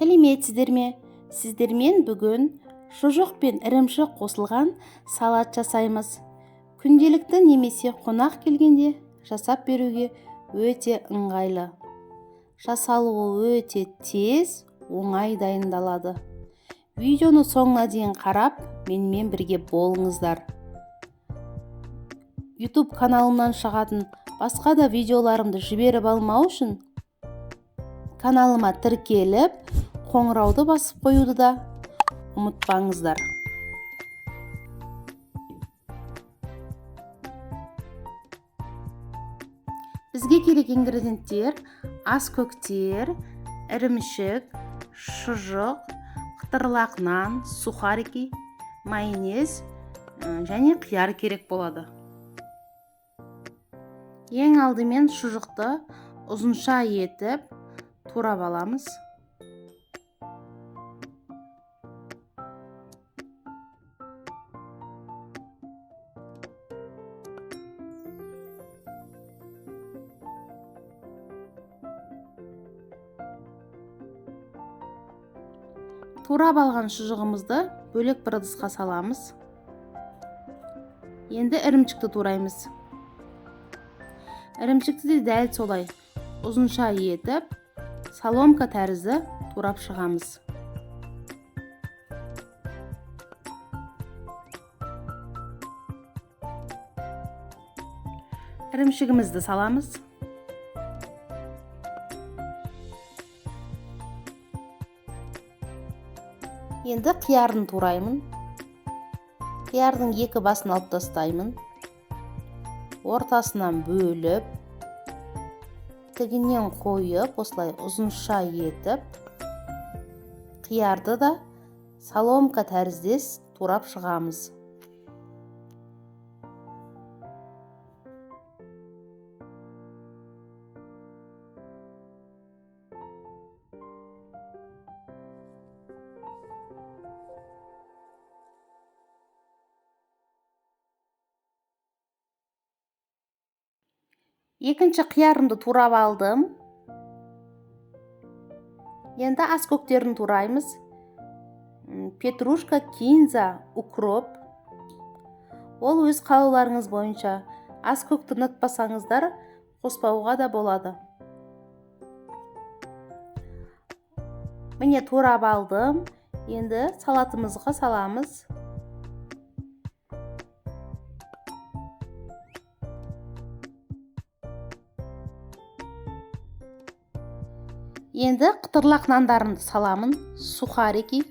Сәлеметсіздер ме? Сіздермен бүгін шұжық пен ірімшік қосылған салат жасаймыз. Күнделікті немесе қонақ келгенде жасап беруге өте ыңғайлы. Жасалуы өте тез, оңай дайындалады. Видеоны соңына дейін қарап, менімен бірге болыңыздар. YouTube каналымнан шығатын басқа да видеоларымды жіберіп алмау үшін каналыма тіркеліп, қоңырауды басып қоюды да ұмытпаңыздар. Бізге керек ингредиенттер: ас көктер, ірімшік, шұжық, қытырлақ нан, сухарики, майонез және қияр керек болады. Ең алдымен шұжықты ұзынша етіп турап аламыз. Турап алған шұжығымызды бөлек бір ыдысқа саламыз. Енді ірімшікті тураймыз. Ірімшікті де дәл солай ұзынша етіп, соломка тәрізді турап шығамыз. Ірімшігімізді саламыз. Енді қиярын тураймын. Қиярдың екі басын алып тастаймын. Ортасынан бөліп, тігінен қойып, осылай ұзынша етіп, қиярды да соломка тәріздес турап шығамыз. Екінші қиярымды турап алдым. Енді ас көктерін тураймыз. Петрушка, кинза, укроп. Ол өз қалауларыңыз бойынша. Ас көкті ұнатпасаңыздар, қоспауға да болады. Міне турап алдым. Енді салатымызға саламыз. Енді қытырлақ нандарымды саламын, сухарики,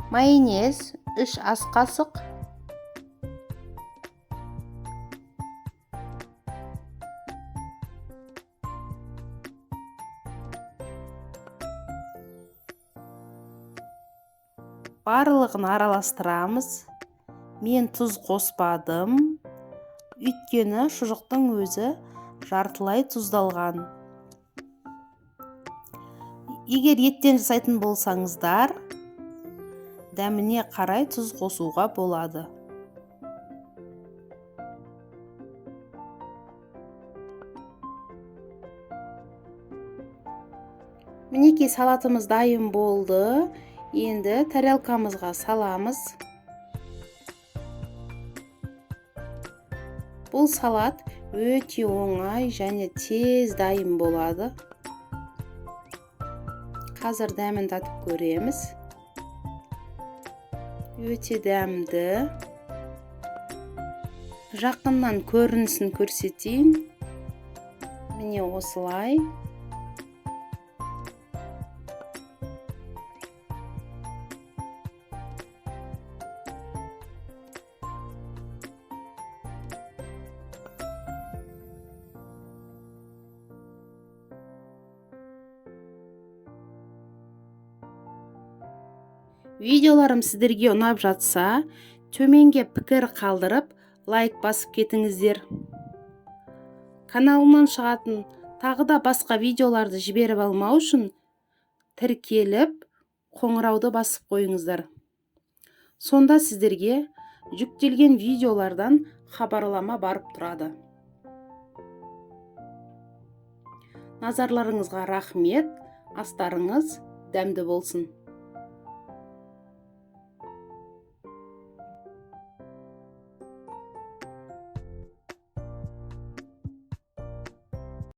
майонез 3 ас қасық, барлығын араластырамыз. Мен тұз қоспадым, өйткені шұжықтың өзі жартылай тұздалған. Егер еттен жасайтын болсаңыздар, дәміне қарай тұз қосуға болады. Мінекей салатымыз дайын болды. Енді тарелкамызға саламыз. Бұл салат өте оңай және тез дайын болады. Қазір дәмін татып көреміз. Өте дәмді. Жақыннан көрінісін көрсетейін. Міне осылай. Видеоларым сіздерге ұнап жатса, төменге пікір қалдырып, лайк басып кетіңіздер. Каналымнан шығатын тағы да басқа видеоларды жіберіп алмау үшін тіркеліп, қоңырауды басып қойыңыздар. Сонда сіздерге жүктелген видеолардан хабарлама барып тұрады. Назарларыңызға рахмет! Астарыңыз дәмді болсын!